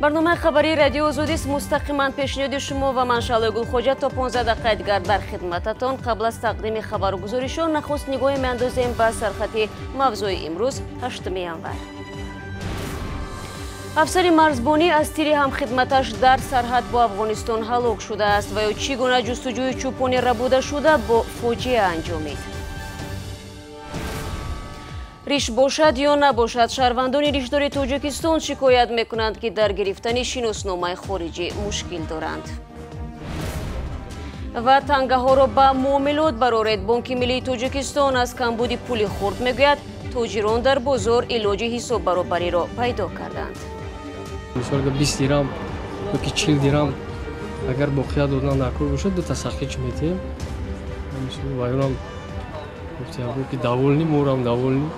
Барномаи хабарии Радиои Озодист мустақиман пешниҳоди шумо ва ман Шаҳлои Гулхоҷа то 15 дақиқаи дигар дар хидмататон. Қабл аз тақдими хабару гузоришҳо нахуст нигоҳе меандозем ба сархати мавзӯи имрӯз, 8 январ. Афсари марзбонӣ аз тири ҳамхидматаш дар сарҳад бо Афғонистон ҳалок шудааст ва ё чӣ гуна ҷустуҷӯи чӯпони рабудашуда бо фоҷиа анҷомид. Риш бошад ё набошад, шаҳрвандони ришдори Тоҷикистон шикоят мекунанд, ки дар гирифтани шиносномаи хориҷӣ мушкил доранд. Ва тангаҳоро ба муомилот бароред. Бонки миллии Тоҷикистон аз камбуди пули хурд мегӯяд, тоҷирон дар бозор илоҷи ҳисоббаробариро пайдо карданд. Мисол 20 дирам ёки 40 дирам агар боқия додан дар кор бошад, дута сақич метиҳем. Вайонам ки довольны, морам довольны.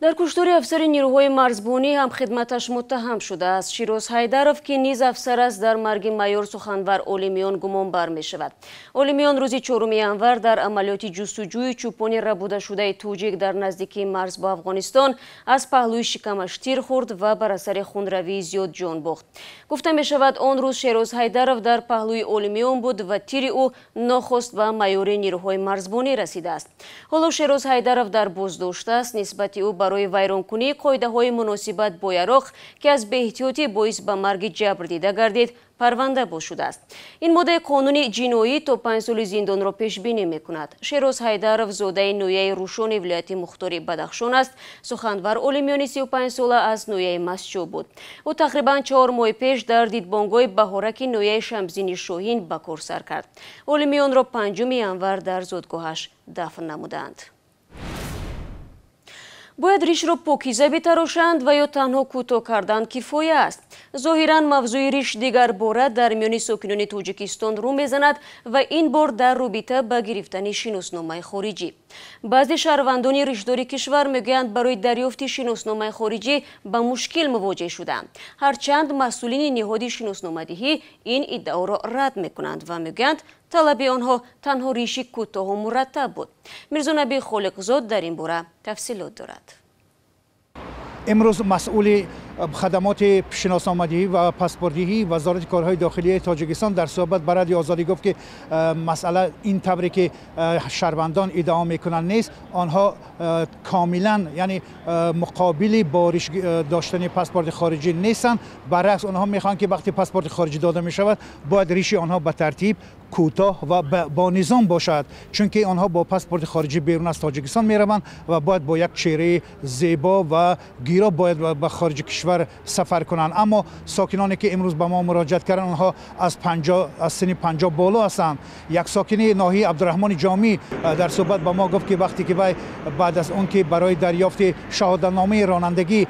Дар куштори афсари нирӯҳои марзбонӣ ҳамхидматаш муттаҳам шудааст. Широз Ҳайдаров, ки низ афсар аст, дар марги майор Суханвар Олимиён гумонбар мешавад. Олимиён рӯзи 4 январ дар амалиёти ҷустуҷӯи чӯпони рабудашудаи тоҷик дар наздикии марз бо Афғонистон аз паҳлӯи шикамаш тир хӯрд ва бар асари хунравии зиёд ҷон бохт. Гуфта мешавад, он рӯз Шероз Ҳайдаров дар паҳлӯи Олимиён буд ва тири ӯ нохост ба майори нирӯҳои марзбонӣ расидааст. Ҳоло Шероз Ҳайдаров дар боздошт аст. Нисбати ӯ барои вайронкунии қоидаҳои муносибат бо яроқ, ки аз беэҳтиётӣ боис ба марги ҷабрдида гардид, парванда боз шудааст. Ин моддаи қонуни ҷиноӣ то 5 соли зиндонро пешбинӣ мекунад. Шероз Ҳайдаров зодаи ноҳияи Рӯшони вилояти мухтори Бадахшон аст. Суханвар Олимиёни 35 сола аз ноҳияи Масчӯ буд. Ӯ тақрибан 4 моҳ пеш дар дидбонгоҳи Баҳораки ноҳияи Шамсиддини Шоҳин ба кор сар кард. Олимиёнро 5 январ дар зодгоҳаш дафн намуданд. Бояд ришро покиза битарошанд ва ё танҳо кӯтоҳ кардан кифоя аст. Зоҳиран мавзӯи риш дигар бора дар миёни сокинони Тоҷикистон рӯ мезанад ва ин бор дар робита ба гирифтани шиносномаи хориҷӣ. Баъзе шаҳрвандони ришдори кишвар мегӯянд, барои дарёфти шиносномаи хориҷӣ ба мушкил мувоҷеҳ шуданд. Ҳарчанд масъулини ниҳоди шиносномадиҳӣ ин иддаоро рад мекунанд ва мегӯянд, талаби онҳо танҳо риши кӯтоҳу мураттаб буд. Мирзонаби Холиқзод дар ин бора тафсилот дорад. Имрӯз масъули хадамоти шиносномадиҳӣ ва паспортдиҳии Вазорати корҳои дохилии Тоҷикистон дар суҳбат ба Радиои Озодӣ гуфт, ки масъала ин тавре ки шаҳрвандон иддао мекунанд нест. Онҳо комилан, яъне муқобили бориш доштани паспорти хориҷӣ нестанд. Баръакс, онҳо мехоҳанд, ки вақте паспорти хориҷӣ дода мешавад, бояд риши онҳо ба тартиб, кӯтоҳ ва бо низом бошад, чунки онҳо бо паспорти хориҷӣ берун аз Тоҷикистон мераванд ва бояд бо як чеҳраи зебо ва гиро бояд ба хориҷи кишвар сафар кунанд. Аммо сокиноне ки имрӯз ба мо муроҷиат карданд, онҳо аз синни 50 боло ҳастанд. Як сокини ноҳияи Абдураҳмони Ҷомӣ дар суҳбат ба мо гуфт, ки вақте ки вай баъд аз он ки барои дарёфти шаҳодатномаи ронандагӣ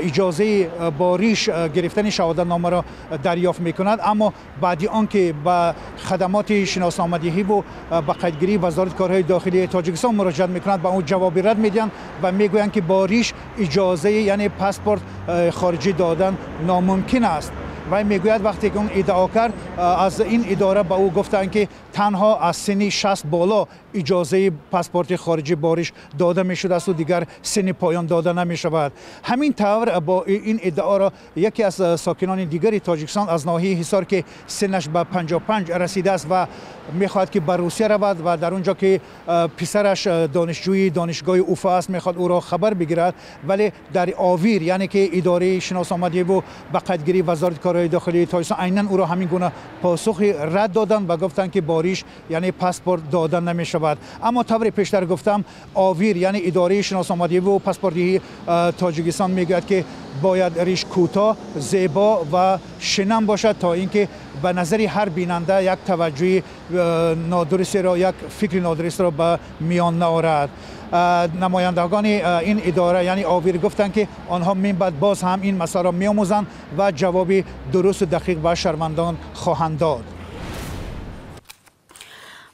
иҷозаи бо риш гирифтани шаҳодатномаро дарёфт мекунад, аммо баъди он ки ба хадамоти шиносномадиҳӣ ва ба қайдгирии Вазорати корҳои дохилии Тоҷикистон муроҷиат мекунад, ба ӯ ҷавоби рад медиҳанд ва мегӯянд, ки бо риш иҷозаи, яъне паспорт хориҷӣ додан номумкин аст. Вай мегӯяд, вақте ки он иддао кард, аз ин идора ба ӯ гуфтанд, ки танҳо аз синни 60 боло иҷозаи паспорти хориҷӣ бо риш дода мешудааст ва дигар синни поён дода намешавад. Ҳамин тавр бо ин иддаоро яке аз сокинони дигари Тоҷикистон аз ноҳияи Ҳисор, ки синнаш ба 55 расидааст ва мехоҳад, ки ба Русия равад ва дар он ҷо ки писараш донишҷӯи донишгоҳи Уфа аст, мехоҳад ӯро хабар бигирад, вале дар ОВИР, яъне ки идораи шиносномадиҳӣ ба қайдгирии Вазорати корҳои дохилии Тоҷикистон, айнан ӯро ҳамин гуна посухи рад доданд ва гуфтанд, ки бо риш, яъне паспорт дода намешавад. Аммо тавре пештар гуфтам, ОВИР, яъне идораи шиносномадиҳӣ ва паспортдиҳии Тоҷикистон, мегӯяд, ки бояд риш кӯтоҳ, зебо ва шинам бошад, то ин ки ба назари ҳар бинанда як таваҷҷӯҳи нодурустеро, як фикри нодурустро ба миён наорад. Намояндагони ин идора, яъне ОВИР, гуфтанд, ки онҳо минбаъд боз ҳам ин масъаларо меомӯзанд ва ҷавоби дурусту дақиқ ба шаҳрвандон хоҳанд дод.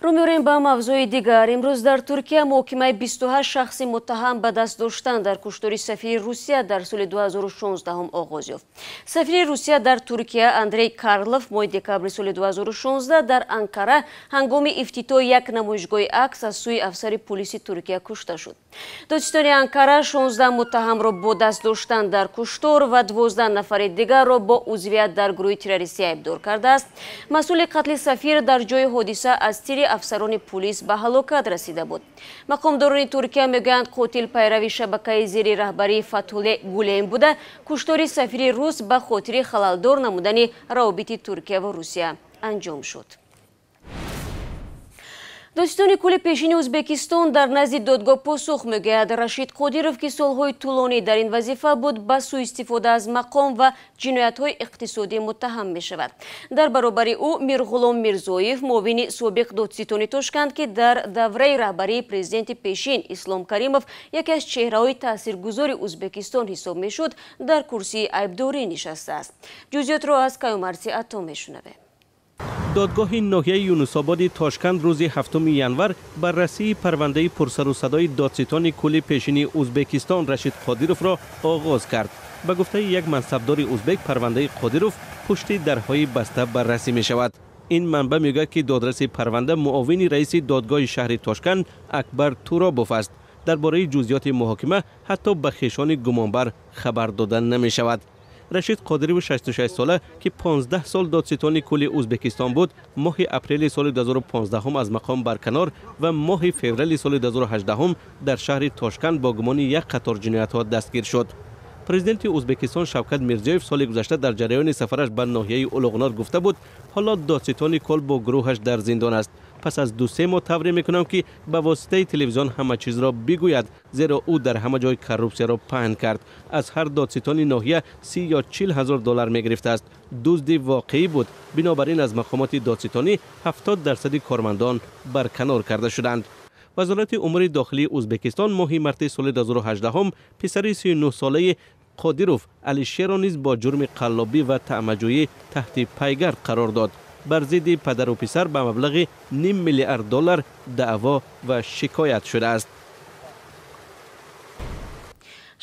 Рӯ меорем ба мавзӯи дигар. Имрӯз дар Туркия муҳокимаи 28 шахси муттаҳам ба даст доштан дар куштори сафири Русия дар соли 2016 оғоз ёфт. Сафири Русия дар Туркия Андрей Карлов моҳи декабри соли 2016 дар Анкара ҳангоми ифтитоҳи як намоишгоҳи акс аз сӯи афсари пулиси Туркия кушта шуд. Додситони Анкара 16 муттаҳамро бо даст доштан дар куштор ва 12 нафари дигарро бо узвият дар гурӯҳи террористӣ айбдор кардааст. Масъули қатли сафир дар ҷои ҳодиса аз тири афсарони пулис ба ҳалокат расида буд. Мақомдорони Туркия мегӯянд, қотил пайрави шабакаи зери раҳбарии Фатҳулло Гулен буда, куштори сафири рус ба хотири халалдор намудани равобити Туркия ва Русия анҷом шуд. Додситони кулли пешини Ӯзбекистон дар назди додгоҳ посух мегӯяд. Рашид Қодиров, ки солҳои тӯлонӣ дар ин вазифа буд, ба сӯистифода аз мақом ва ҷиноятҳои иқтисодӣ муттаҳам мешавад. Дар баробари ӯ Мирғулом Мирзоев, муовини собиқ додситони Тошканд, ки дар давраи раҳбарии президенти пешин Ислом Каримов яке аз чеҳраҳои таъсиргузори Ӯзбекистон ҳисоб мешуд, дар курсии айбдорӣ нишастааст. Ҷузъиётро аз Каюмарси Ато мешунавем. Додгоҳи ноҳияи Юнусободи Тошканд рӯзи 7 январ баррасии парвандаи пурсару садои додситони кулли пешини Ӯзбекистон Рашид Қодировро оғоз кард. Ба гуфтаи як мансабдори ӯзбек, парвандаи Қодиров пушти дарҳои баста баррасӣ мешавад. Ин манбаъ мегӯяд, ки додраси парванда муовини раиси додгоҳи шаҳри Тошканд Акбар Туробов аст. Дар бораи ҷузъиёти муҳокима ҳатто ба хешони гумонбар хабар дода намешавад. Рашид Қодиров 66 сола, ки 15 сол додситони кулли Ӯзбекистон буд, моҳи апрели соли 2015 аз мақом барканор ва моҳи феврали соли 2018 дар шаҳри Тошканд бо гумони як қатор ҷиноятҳо дастгир шуд. Президенти Ӯзбекистон Шавкат Мирзиёев соли гузашта дар ҷараёни сафараш ба ноҳияи Улуғнор гуфта буд, ҳоло додситони кул бо гурӯҳаш дар зиндон аст. Пас аз 2-3 моҳ тавре мекунам, ки ба воситаи телевизион ҳама чизро бигӯяд, зеро ӯ дар ҳама ҷой коррупсияро паҳн кард. Аз ҳар додситони ноҳия 30 ё 40 ҳазор доллар мегирифтааст. Дузди воқеӣ буд. Бинобар ин аз мақомоти додситонӣ 70% кормандон барканор карда шуданд. Вазорати умури дохилии Ӯзбекистон моҳи марти соли 2018 писари 39-солаи Қодиров Алишерро низ бо ҷурми қаллобӣ ва таъмаҷӯӣ таҳти пайгард қарор дод. Бар зидди падару писар ба маблағи $0.5 миллиард даъво ва шикоят шудааст.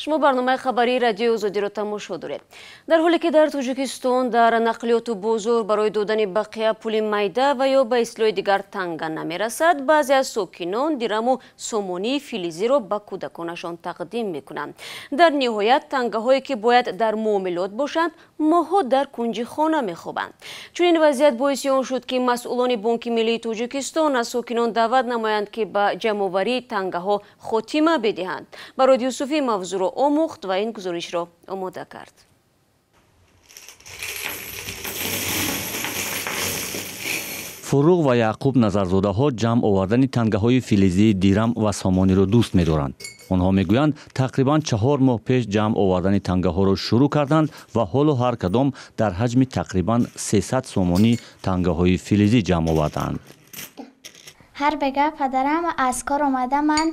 Шумо барномаи хабарии радиои Озодиро тамошо доред. Дар ҳоле ки дар Тоҷикистон дар нақлиёту бозор барои додани бақия пули майда ва ё ба истилоҳи дигар танга намерасад, баъзе аз сокинон дираму сомонии филизиро ба кӯдаконашон тақдим мекунанд. Дар ниҳоят тангаҳое ки бояд дар муомилот бошанд, моҳҳо дар кунҷи хона мехобанд. Чунин вазъият боиси он шуд, ки масъулони Бонки Миллии Тоҷикистон аз сокинон даъват намоянд, ки ба ҷамъоварии тангаҳо хотима бидиҳанд. Барод Юсуфӣ мавзӯъро омӯхт ва ин гузоришро омода кард. Фурӯғ ва Яъқуб Назарзодаҳо ҷамъ овардани тангаҳои филизии дирам ва сомониро дӯст медоранд. Онҳо мегӯянд, тақрибан 4 моҳ пеш ҷамъ овардани тангаҳоро шурӯъ карданд ва ҳоло ҳар кадом дар ҳаҷми тақрибан 300 сомонӣ тангаҳои филизӣ ҷамъ овардаанд. Ҳар бега падарам аз кор омада ман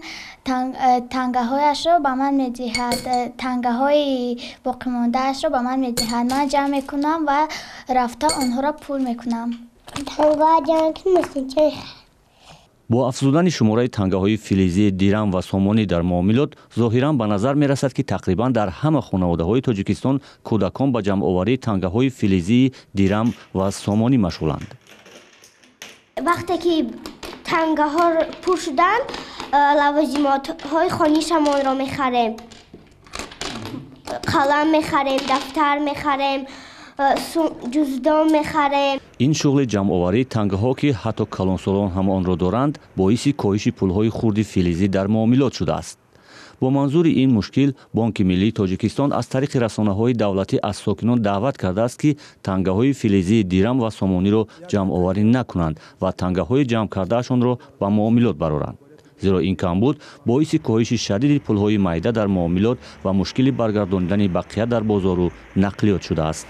тангаҳояшро ба ман медиҳад, тангаҳои боқимондаашро ба ман медиҳад. Ман ҷамъ мекунам ва рафта онҳоро пул мекунам. Бо афзудани шумораи тангаҳои филизии дирам ва сомонӣ дар муомилот, зоҳиран ба назар мерасад, ки тақрибан дар ҳама хонаводаҳои Тоҷикистон кӯдакон ба ҷамъоварии тангаҳои филизии дирам ва сомонӣ машғуланд. Вақте ки тангаҳо пур шуданд, лавозимотҳои хонишамонро мехарем, қалам мехарем, дафтар мехарем, ҷуздон мехарем. Ин шуғли ҷамъоварии тангаҳо, ки ҳатто калонсолон ҳам онро доранд, боиси коҳиши пулҳои хурди филизӣ дар муомилот шудааст. Бо манзури ин мушкил Бонки Миллии Тоҷикистон аз тариқи расонаҳои давлатӣ аз сокинон даъват кардааст, ки тангаҳои филизии дирам ва сомониро ҷамъоварӣ накунанд ва тангаҳои ҷамъ кардаашонро ба муомилот бароранд. Зеро ин камбуд боиси коҳиши шадиди пулҳои майда дар муомилот ва мушкили баргардонидани бақия дар бозору нақлиёт шудааст.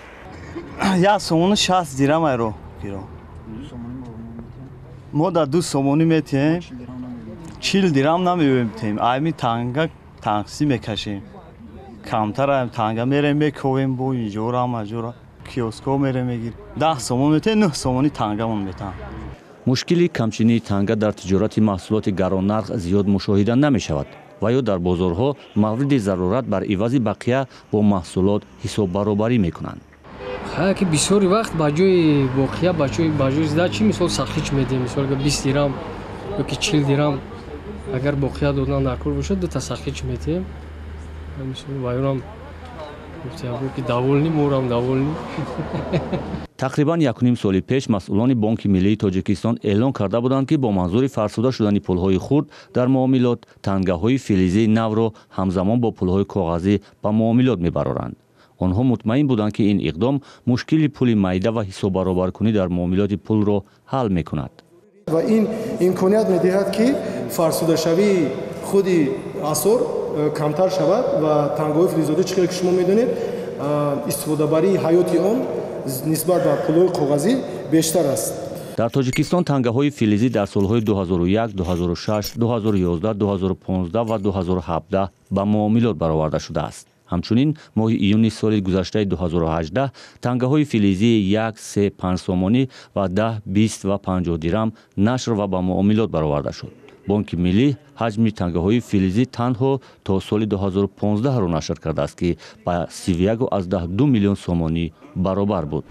Як сомони 60 дирам айро гиро. Мо дар 2 сомонӣ метиҳем, 40 дирам намеметиҳем. Айми танга танқисӣ мекашем. Камтар аем танга мерем мековем бо инҷора ҳамаҷора киоскҳо мерем мегирем. 10 сомон метиҳем, 9 сомонӣ тангамон метаҳанд. Мушкили камчинии танга дар тиҷорати маҳсулоти гароннарх зиёд мушоҳида намешавад ва ё дар бозорҳо мавриди зарурат бар ивази бақия бо маҳсулот ҳисоббаробарӣ мекунанд. Ки бисёри вақт ба ҷои боқия, ба ҷои сдачи мисол сақич медиҳем, мисол 20 дирам ёки 40 дирам агар боқия додан дар кор бошад, дута сақич медиҳем. Мисол вайрам ки довольны, морам довольны. Тақрибан 1,5 соли пеш масъулони Бонки Миллии Тоҷикистон эълон карда буданд, ки бо манзури фарсуда шудани пулҳои хурд дар муомилот тангаҳои филизии навро ҳамзамон бо пулҳои коғазӣ ба муомилот мебароранд. Онҳо мутмаин буданд, ки ин иқдом мушкили пули майда ва ҳисоббаробаркунӣ дар муомилоти пулро ҳал мекунад. Ва ин имконият медиҳад, ки фарсудашавии худи асор камтар шавад ва тангаҳои филизодӣ, чӣ хеле ки шумо медонед, истифодабарии ҳаёти он нисбат ба пулҳои коғазӣ бештар аст. Дар Тоҷикистон тангаҳои филизӣ дар солҳои 2001, 2006, 2011, 2015 ва 2017 ба муомилот бароварда шудааст. Ҳамчунин моҳи июни соли гузаштаи 2018 тангаҳои филизии 1, 3, 5 сомонӣ ва 10, 20 ва 50 дирам нашр ва ба муомилот бароварда шуд. Бонки Миллӣ ҳаҷми тангаҳои филизӣ танҳо то соли 2015-ро нашр кардааст, ки ба 31,2 миллион сомонӣ баробар буд.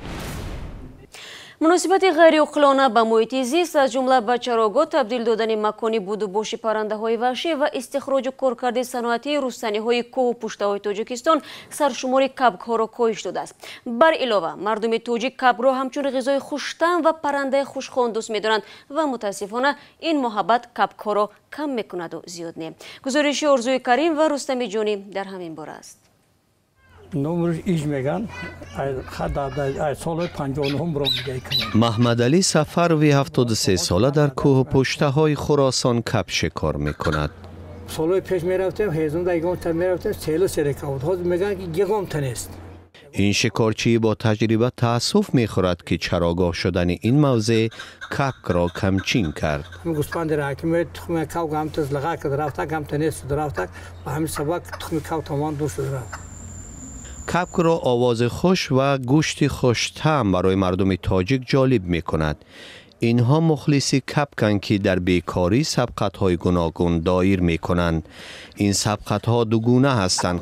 Муносибати ғайриуқлона ба муҳити зист, аз ҷумла ба чарогоҳ табдил додани макони будубоши паррандаҳои ваҳшӣ ва истихроҷу коркарди саноатии рустаниҳои кӯҳу пуштаҳои Тоҷикистон саршумори кабкҳоро коҳиш додааст. Бар илова, мардуми тоҷик кабкро ҳамчун ғизои хуштаъм ва паррандаи хушхон дӯст медоранд ва мутаассифона ин муҳаббат кабкҳоро кам мекунаду зиёд не. Гузориши Орзуи Карим ва Рустами Ҷонӣ дар ҳамин бора аст. Маҳмадалӣ Сафарови 73 сола дар кӯҳу пуштаҳои Хуросон каб шикор мекунад. Солҳои пеш мерафтем, ҳезунда ягонта мерафтем, селу серека буд. Ҳозир мегӯянд, ки ягонта нест. Ин шикорчӣ бо таҷриба таассуф мехӯрад, ки чарогоҳ шудани ин мавзеъ кабкро камчин кард. Гӯспанди ҳакими тухми каб ҳамта зилға кард, рафта ҳамта нест шуд, рафта ба ҳамин сабаб тухми каб тамом дур шуд рафт. Кабкро овози хуш ва гӯшти хуштаъм барои мардуми тоҷик ҷолиб мекунад. Инҳо мухлиси кабканд, ки дар бекорӣ сабқатҳои гуногун доир мекунанд. Ин сабқатҳо дугуна ҳастанд.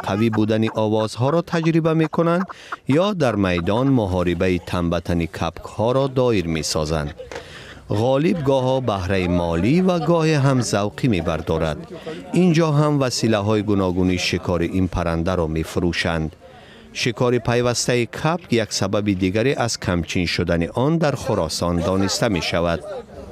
Қавӣ будани овозҳоро таҷриба мекунанд ё дар майдон муҳорибаи танбатани кабкҳоро доир месозанд. Ғолиб гоҳо баҳраи молӣ ва гоҳе ҳам завқӣ мебардорад. Инҷо ҳам василаҳои гуногуни шикори ин паррандаро мефурӯшанд. Шикори пайвастаи кабк як сабаби дигаре аз камчин шудани он дар Хуросон дониста мешавад.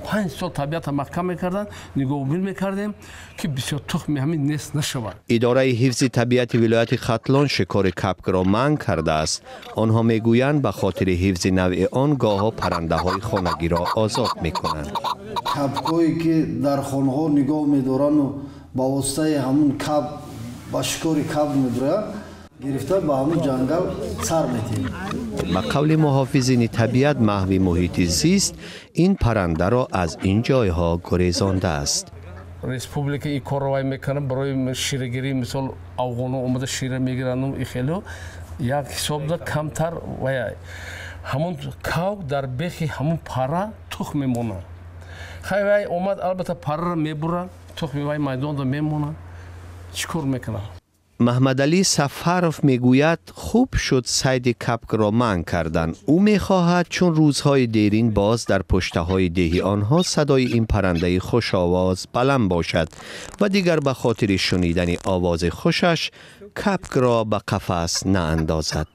5 сол табиатро маҳкам мекарданд, нигоҳубин мекардем, ки бисёр тухми ҳамин нест нашавад. Идораи ҳифзи табиати вилояти Хатлон шикори кабкро манъ кардааст. Онҳо мегӯянд, ба хотири ҳифзи навъи он гоҳо паррандаҳои хонагиро озод мекунанд. Кабкҳое ки дар хонаҳо нигоҳ медорану ба воситаи ҳамун каб ба шикори каб медоранд, гирифта ба ҳамун ҷангал сар метиҳем. Ба қавли муҳофизини табиат, маҳви муҳити зист ин паррандаро аз ин ҷойҳо гурезондааст. Республика ин корро вай мекунад барои ширагирӣ, мисол афғонҳо омада шира мегиранду и хело як ҳисобда камтар вай ҳамун кав дар бехи ҳамун пара тухм мемонад. Хай вай омад, албатта параро мебурад, тухми вай майдонда мемонад. Чӣ кор мекунад? Маҳмадалӣ Сафаров мегӯяд, хуб шуд сайди кабкро манъ карданд. Ӯ мехоҳад, чун рӯзҳои дерин боз дар пуштаҳои деҳи онҳо садои ин паррандаи хушовоз баланд бошад ва дигар ба хотири шунидани овози хушаш кабкро ба қафас наандозад.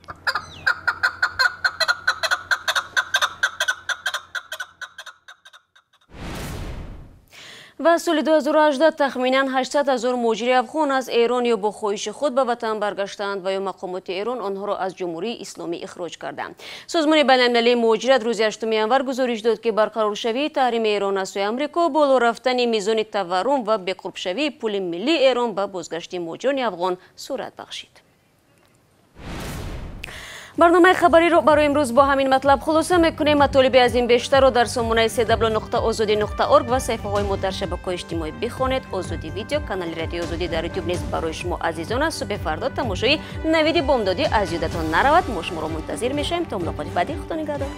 Ва соли 2018 тахминан 800 ҳазор муҳоҷири афғон аз Эрон ё бо хоҳиши худ ба ватан баргаштаанд ва ё мақомоти Эрон онҳоро аз Ҷумҳурии Исломӣ ихроҷ карданд. Созмони байналмилалии муҳоҷират рӯзи 8 январ гузориш дод, ки барқароршавии таҳрими Эрон аз сӯи Амрико, боло рафтани мизони таваррум ва беқурбшавии пули миллии Эрон ба бозгашти муҳоҷирони афғон сурат бахшид. Барномаи хабариро барои имрӯз бо ҳамин матлаб хулоса мекунем. Матолиби аз ин бештарро дар сомонаи cw.ozodi.org ва саҳифаҳои мо дар шабакаҳои иҷтимоӣ бихонед. Озодӣ видео, канали Радиои Озодӣ дар ютуб низ барои шумо азизон аст. Субҳи фардо тамошои навиди бомдодӣ аз ёдатон наравад. Мо шуморо мунтазир мешавем. То мулоқоти баъдӣ, Худо нигаҳдор.